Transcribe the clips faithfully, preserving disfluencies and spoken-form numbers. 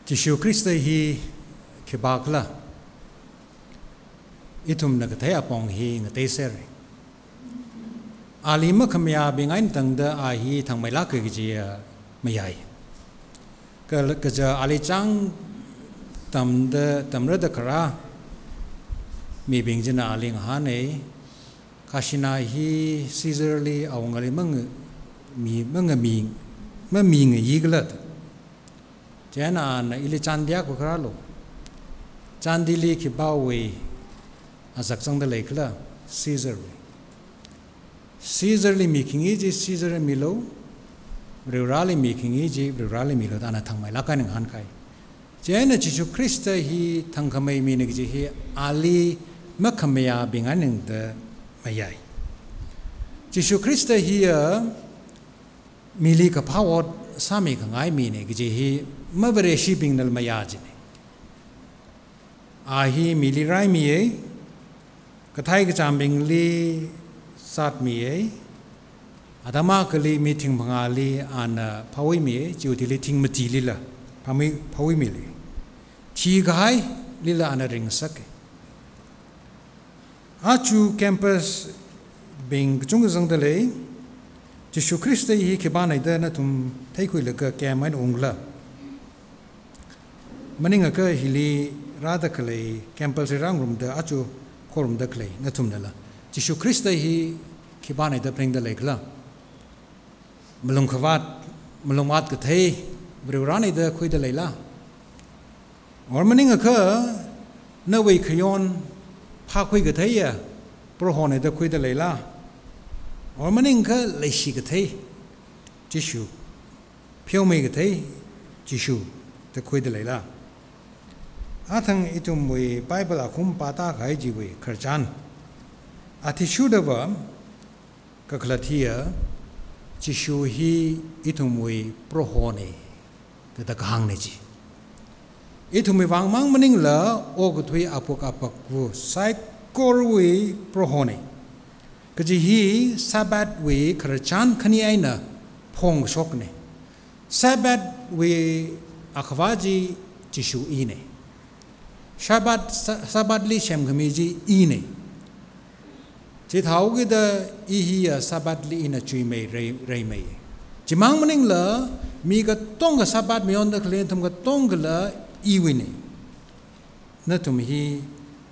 Jishu Khrista hi khipākhala, ithumna kathei apong hi ngateisera. Ali makhamayābing eina tangda a hi thangmeilāka kajiya mayai. Ka-, kaja ali chang tamda, tamrada kharā mibing china ali ngahāna, khajina hi Caesar li awungali mang-, mi, mangami, mamingayi khala. Chieina ana ili chāndi akha kharālu. Chandili khipāwui azak zangda leikhala, Caesar wui. Caesar li mikhingi chi Caesar li milu, Varivarāli mikhingi chi Varivarāli milu da ana thangmeilāk eina ngahānkai. Chieina Jishu Khrista hi thangkhamei mina kaji hi ali makhamayābing eina tangda mayai. Jishu Khrista hiya mili kaphā ot sāmikhangai mina kaji hi mavareshibingnala mayā jina. A hi mili raimiya, kathai kachāmbingli zatmiya, atam akhali mi thingphangāli ana phāhuimiya, chiwui thili thing matilila phāmi-, phāhuimila. Thikahailila ana ringasaka. Aja campus bing kachungkha zangda lei, Jishu Khrista hi khipāna da nathum theikhuilaga camp eina ungkhala. Maningakha hili rāda khalei, campus li rāngarumda aja khorumda khalei nathumnala Jishu Khrista hi khipāna da phaningda leikhala. Malung khavāt, malungvāt kathei Varivarāna da khuida leila? Or maningakha nawui khayon phākhui katheiya Prohona da khuida leila? Or maningakha leishi kathei Jishu, pheomei kathei Jishu da khuida leila? Athang ithumwui Bible akhum pāda kahai chiwui khararchan, athishurdava kakhalat hiya, Jishu hi ithumwui Prohona, da kahāngna chi. Ithumwui vang mang maningla okathui apuk apakva saikorawui Prohona. Kaji hi Sabbath wui khararchan khani eina phongkashokna. Sabbath wui akhavā chi Jishu ina. Sabbath, Sa-, Sabbath li semkhami chi ina. Chithāhaokida i hiya Sabbath li ina chuimei rei, reimei. Chimang maningla mi katonga Sabbath mayonda khalei nathum katongala iwuina. Nathum hi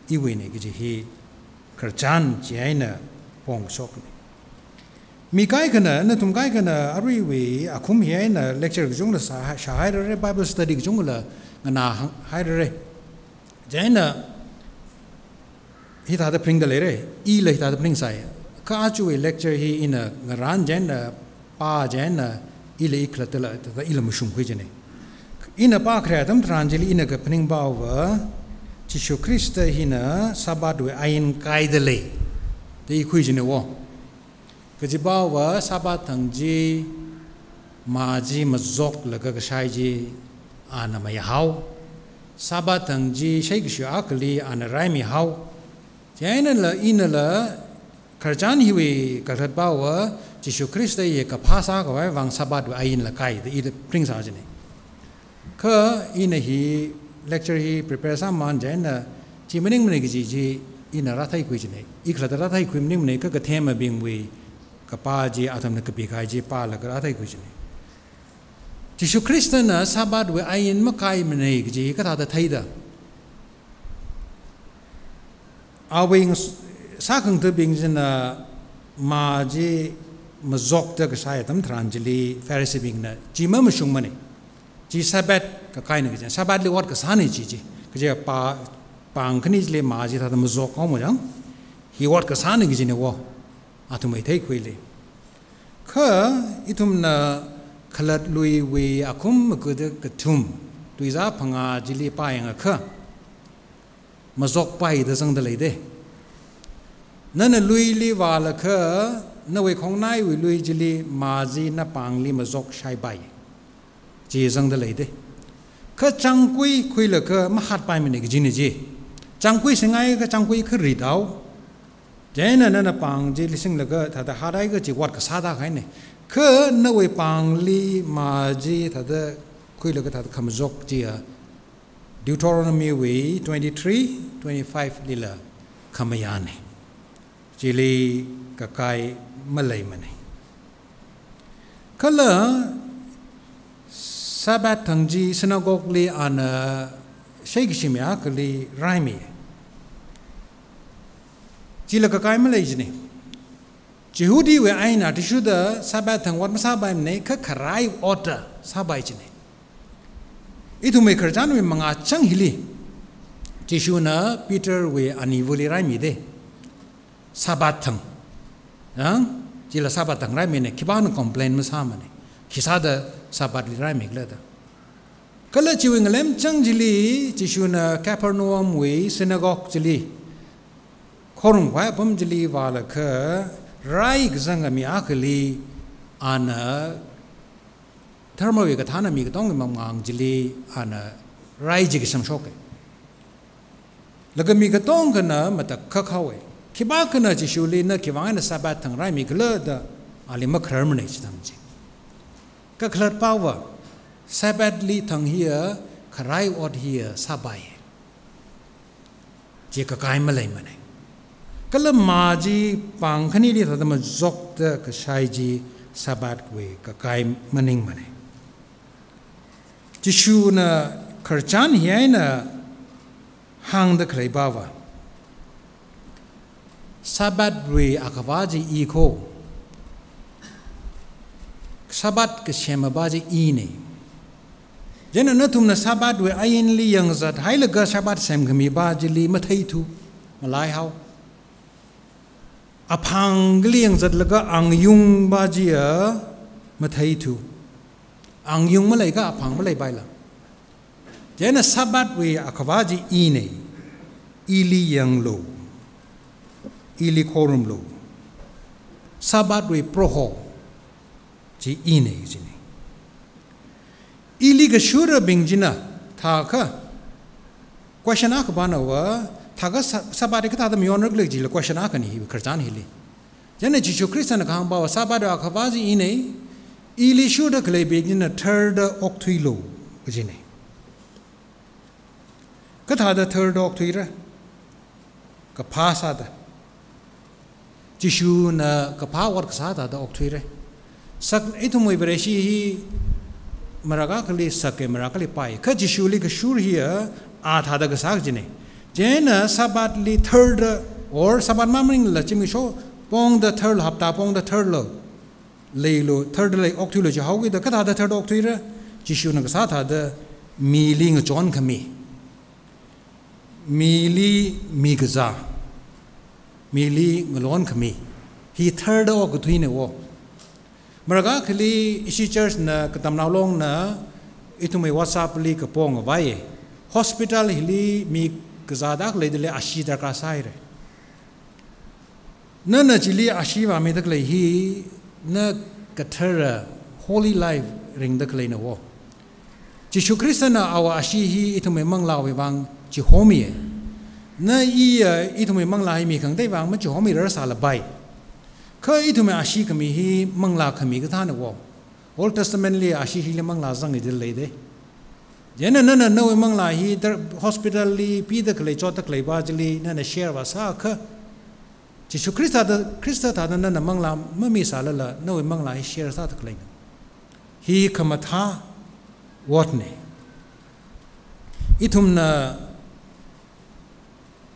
iwuina kaji hi khararchan chi eina phongkashokna. Mi kaikhana, nathum kaikhana aruiwui akhum hi eina lecture kachungla sā, shāhairara, Bible study kachungla nganā hang-, hairara. Chieina hithāda phaningda leira, ila hithāda phaningsai. Kha ajawui lecture hi ina ngarān chieina, pā chieina, ila i khalattala, thāda ila mashungkhui jina. Ina pākharei atam tharan chili ina kaphaningpava, Jishu Khrista hina Sabbath wui ain kaida lei da i khui jina wo. Kajipava Sabbath thang chi mā chi mazoklaga kashai chi ana mayāhao. Sabbath thang chi shaikashu akhali ana raimihao. Chieinala inala khararchan hiwui kakhalatpava Jishu Khrista hi kaphā sākhavai vang Sabbath wui ainla kai da i da phaningsā jina. Kha ina hi lecture hi prepare sāmamān chieina chi maningmana kaji chi ina rātheikhui jina. I khalatta rātheikhui maningmana, kha kathemabingwui kapā chi athumna kapikahai chi pālaga rātheikhui jina. Jishu Khristana Sabbath wui ain makaimana kaji kathāda theida? Awui ngas-, sākhangathabing china mā chi mazokda kashai atam tharan chili Phariseebingna chi mamashungmana. Chi Sabbath kakaina kaji, Sabbath li ot kasāna chi chi. Kaje pa, pāng khani chili mā chi thāda mazok haowa chang, hi ot kasāna kajina wo, athumwui theikhuili. Kha ithumna khalatlui wui akhum makuda kathum, tuizā phangā chili pāyangakha, mazokpai da zangda leida. Nana luili vālakha, nawui khongnaiwui lui chili mā chi napāngli mazokshaipai, chi zangda leida. Kha changkui khuilaga mahatpaimana kajina chi. Changkui singaiakha changkui kharit hao. Chieina nana pāng chili singlaga thāda hathaiakha chi ot kasā tākahaina. Kha nawui pāngli mā chi thāda khuilaga thāda khamazok chiya Deuteronomy wui twenty-three, twenty-five lila khamayāna. Chili kakai maleimana. Kala Sabbath thang chi synagogue li ana shaikashimi akhali raimi. Chila kakai malei jina. Jihudiwui ain athishurda Sabbath thang ot masāpaimana, kha kharai ot sāpai jina. Ithumwui khararchanwui mangā chang hili Jishuna Peterwui anivali raimida, Sabbath thang. Yang, chila Sabbath thang raimina, khipāna complain masāmana. Khisāda Sabbath li raimikhala da. Kala chiwui ngalem chang chili, Jishuna Capernaum wui synagogue chili, khorumkhavai apam chili vālaga, rai kazang khami akhali ana dharmawui kathānna mi katongawui mamang chili ana rai chi kashamshoka. Laga mi katongkhana matakhak haowa. Khipākhana Jishuli na khiwui vang eina Sabbath thang raimikhala da ali makhararmana chithang chi. Kakhalat pava, Sabbath li thang hiya, kharai ot hiya sāpai. Chi kakai maleimana. Kala mā chi pāng khanili thāda mazokda kashai chi Sabbath wui kakai maningmana. Jishuna khararchan hi eina hāngda khalei pava, Sabbath wui akhava chi i kho. Sabbath kasem apa chi ina. Chieina nathumna Sabbath wui ainli yangzat hailaga Sabbath semkhami pa chili matheithu, malaihao. Aphangli yangzatlaga angyung pa chiya matheithu. Angyung maleikha aphang maleipaila. Chieina Sabbath wui akhava chi ina, ili yanglu, ili khorumlu. Sabbath wui Proho chi ina jina. Ili kashurabing china thākha, question akha pana va, thākha Sa-, Sabbath hi kathāda mayonrakhala jila question akhana hi khararchan hili. Chieina Jishu Khristana kahāng pava Sabbath akhava chi ina, ili shurda khaleibing china tharda okthuilu kajina. Kathāda tharda okthuira? Kaphā sāda. Jishuna kaphā ot kasā thāda okthuira. Sak, ithumwui Vareshi hi marākha akhali saka, marākha akhali pai. Kha Jishuli kashur hiya a thāda kasā kajina. Chieina Sabbath li tharda, or Sabbath mang maningla zimiksho pongda tharlu, hapta pongda tharlu. Leilu, tharda lei okthuilu jihaokida, kathāda tharda okthuira? Jishuna kasā thāda mili ngachonkhami, mili mi kazā, mili ngalonkhami hi tharda okthuina wo. Marākha akhali ishi church na Katamnao Longna ithumwui WhatsApp li kapong avai. Hospital hili mi kazāda khaleida lei ashee darkar sāhaira. Nana chili ashee vāmida khalei hi, na kathara holy life ringda khaleina wo. Jishu Khristana awui ashee hi ithumwui manglāwui vang chihomiya. Na iya ithumwui manglā hi mi khangateiwui vang machihomirar sālapai. Kha ithumwui ashee khami hi manglā khami kathāna wo. Old Testament li ashee hili manglā zanga da leida. Chieina nana nawui manglā hi dar-, hospital li pida khalei, chotda khalei pa chili nana share vāsākha, Jishu Khrista da, Khrista thāda nana manglā mamisālala, nawui manglā hi share sāda khaleina. Hi khamathā otna. Ithumna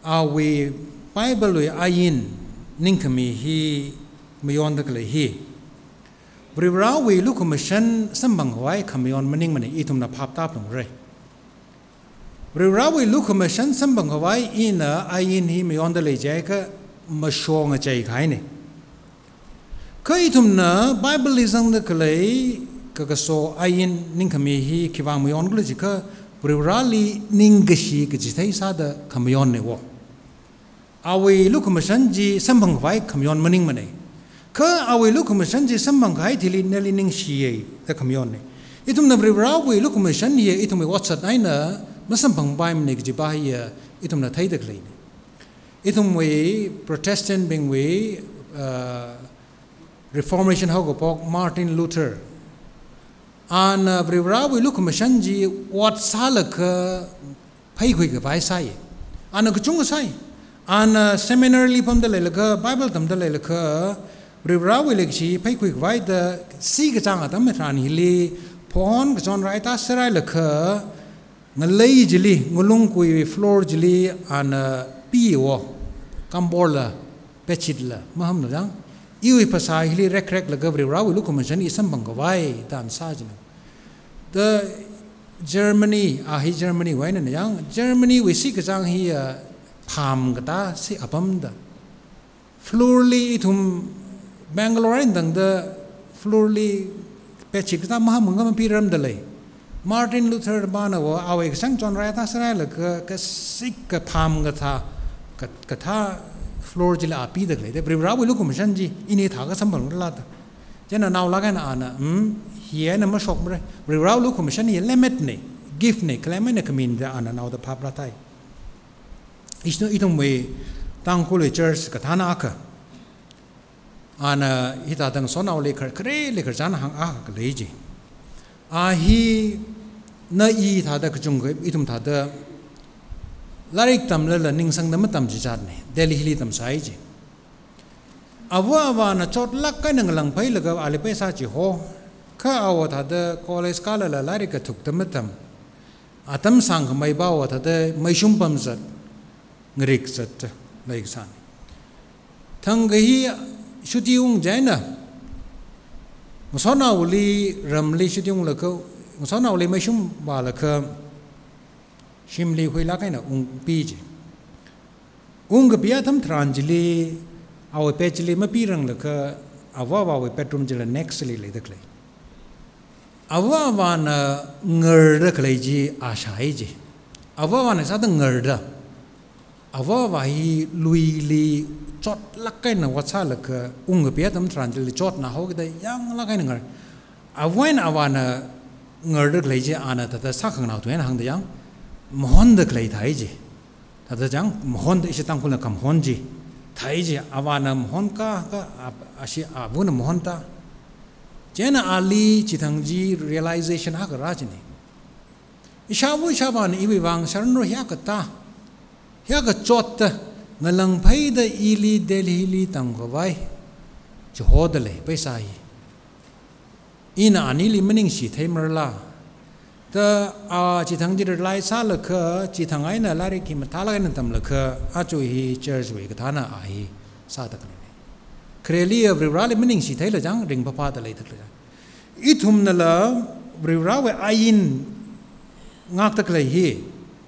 awui Bible wui ain ningkhami hi mayonda khalei hi, Varivarāwui lukhamashan samphangkhavai khamayon maningmana, ithumna phap tāphalungra. Varivarāwui lukhamashan samphangkhavai ina ain hi mayonda lei jiakha mashong achei kahaina. Kha ithumna Bible li zangda khalei kakaso ain ningkhami hi khiwui vang mayonkhala jiakha, Varivarāli ningkashi kachithei sāda khamayonna wo. Awui lukhamashan chi samphangkhavai khamayon maningmana. Kha awui lukhamashan chi samphangkahai thili nali ningshiya da khamayonna. Ithumna Varivarāwui lukhamashan hiya ithumwui otsak eina masamphangpaimana kaji pa hiya ithumna theida khaleina. Ithumwui Protestant bingwui, uh, Reformation haokaphok Martin Luther, ana Varivarāwui lukhamashan chi ot sālaga pheikhui khavai sāi. Ana kachungkha sāi. Ana seminary li pamda leilakha, Bible tamda leilakha, Varivarāwui leikashi pheikhui khavai da si kachang atam tharan hili, phon kachon rai ta sārai lakha, ngalei chili, ngalungkui floor chili ana piwo, kamborla, bedsheet la, mahamla jang. Iwui phasā hili rekrek laga Varivarāwui lukhamashan i samphang khavai da ana sā china. Da Germany, a hi Germany wui eina na jang, Germany wui si kachang hi, ah, pham katā si apam da. Floor li ithum Bangalore eina tangda floor li bedsheet katā maham nga mapiram da lei. Martin Luther pana wo, awui kasang chon rai ta sārai lakha, kasik kapham kathā, ka-, kathā floor chili a pida khalei. Da Varivarāwui lukhamashan chi, ini thā kasamphang rala da. Chieina naolāk eina ana, hmm, hi eina mashokmara. Varivarāwui lukhamashan hi lemmet nei, gift nei, khalei eina khamin da ana naoda phap rāthai. Ithum, ithumwui Tangkhulwui church kathāna akha. Ana hithāda ngasotnaoli khar, khareli khararchan hāng akha lei chi. A hi na i thāda kachungkha ithum thāda lairik tamlala ningsangda matam chichatna. Delhi li tamsai chi. Ava avāna chotlāk eina ngalāngphailaga ali paisa chiho. Kha awo thāda college kālala lairik kathukda matam. Atam sāngkhamei bawa thāda meishum pamzat, ngarik zatta leikasāna. Thangkha hi shuti ung chieina, ngasotnaoli ramli shuti unglakha, ngasotnaoli meishum vālakha, shimli huilāk eina ungpi chi. Ungkapi atam tharan chili, awui bed chili mapiranglakha, ava avāwui bedroom chila next li leida khalei. Ava avāna ngarda khalei chi a shāi chi. Ava avāna sāda ngarda. Ava avā hi luili chotlāk eina vātsālakha ungkapi atam tharan chili chotna haokida yanglāk eina ngar. Avā eina avāna ngarda khalei chi ana thāda sākhanganao tui eina hāngda yang, mahonda khalei thai chi. Thāda chang, mahonda ishi Tangkhulna khamahon chi. Thai chi, avāna mahon ka, ka, a, ashi avana mahon ta. Chieina ali chithang chi realization akha rā china. Ishāva ishāvāna iwui vang sharan ro hiyākha ta, hiyākha chotta, ngalāngphaida ili Delhi li tamkhavai chihoda lei, paisa hi. Ina anili maningshi theimarala. Da a chithang chi realize sālakha, chithang eina lairik hi mathālāk eina tamlakha, aja hi church wui kathāna a hi sāda khalei. Khareli Varivarāli maningshi theila chang, ringphāphāda leida khalei. Ithumnala Varivarāwui ain ngākda khalei hi,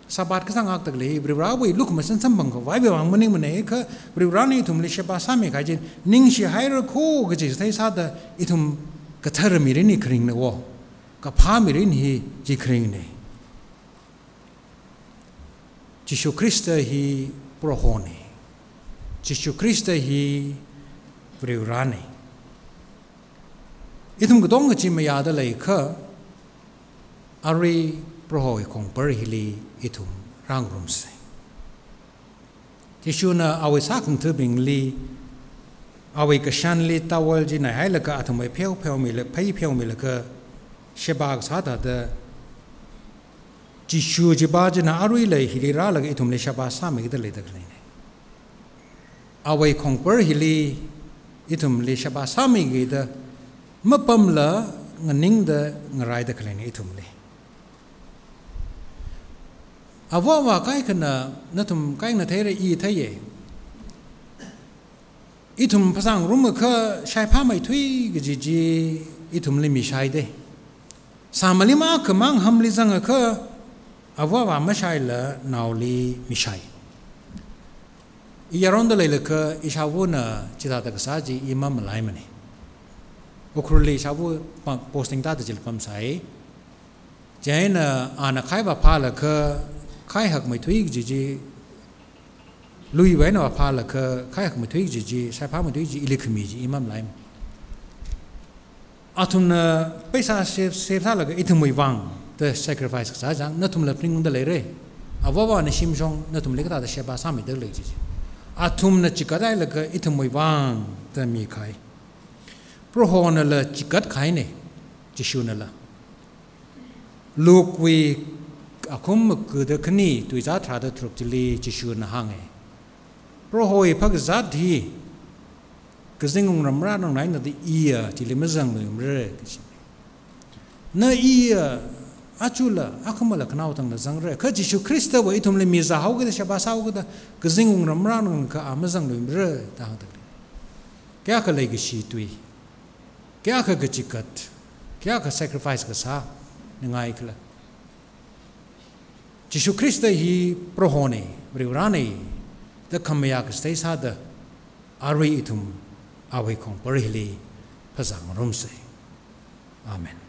Sabbath kasā ngākda khalei hi, Varivarāwui lukhamashan samphang khavaiwui vang maningmana kha, Varivarāna ithumli sheba sāmi kahai chi, ningshi haira kho kaji theisāda ithum kathara mirin hi kharingna wo, kaphā mirin hi chi kharingna. Jishu Khrista hi Prohona. Jishu Khrista hi Varivarāna. Ithum katonga chi mayāda leikha, arui Prohowui khongpar hili ithum rāngarumsa. Jishuna awui sākhangathabingli, awui kashanli towel chi naihailaga athumwui pheopheomila, phei pheomilaga sheba kasā thāda, Jishu chiva china aruila hili rālaga ithumli sheba sāmida leida khaleina. Awui khongpar hili ithumli sheba sāmida mapamla nganingda ngaraida khaleina ithumli. Ava avā kaikhana nathum kaikhana theira, i theiya. Ithum phasā ngarumkha shaiphāmeithui kaji chi ithumli mishai da. Sāmali makhamang hamli zangakha ava avā mashaila naoli mishai. I yaronda leilakha ishāvana chithāda kasā chi i mamalaimana. Ukhrulli ishāva pa-, posting tāda chili pamsai. Chieina ana khai vāphālakha, khai hakmeithui kaji chi, luiwui eina vāphālakha, khai hakmeithui kaji chi, shaiphāmeithui kaji, ili khami chi, i mamalaimana. Athumna paisa save, save sālaga ithumwui vang da sacrifice kasā chang, nathumla pringungda leira. Ava avāna shimshong, nathumli kathāda sheba sāmida lei kaji chi. Athumna chigathailaga ithumwui vang da mikahai. Prohonala chigatkahaina, Jishunala. Luke wui Akhum makuda khani, tuizā tharāda tharuk chili Jishuna hānga. Prohowui phākazāt hi, kazing wungram marānang eina da iya chili mazangluimara kachi. Na iya, achula, akhumala khanaothangla zangra. Kha Jishu Khristawui ithumli mizāhaokida, sheba sāhaokida, kazing wungram marānang kha a mazangluimara da hāngda lei. Kayākha leikashi tui, kayākha kachikat, kayākha sacrifice kasā, ningai khala. Jishu Khrista hi Prohona, Varivarāna, da khamayā kasā sāda, arui ithum awui khongpar hili phazāngarumsa. Amen.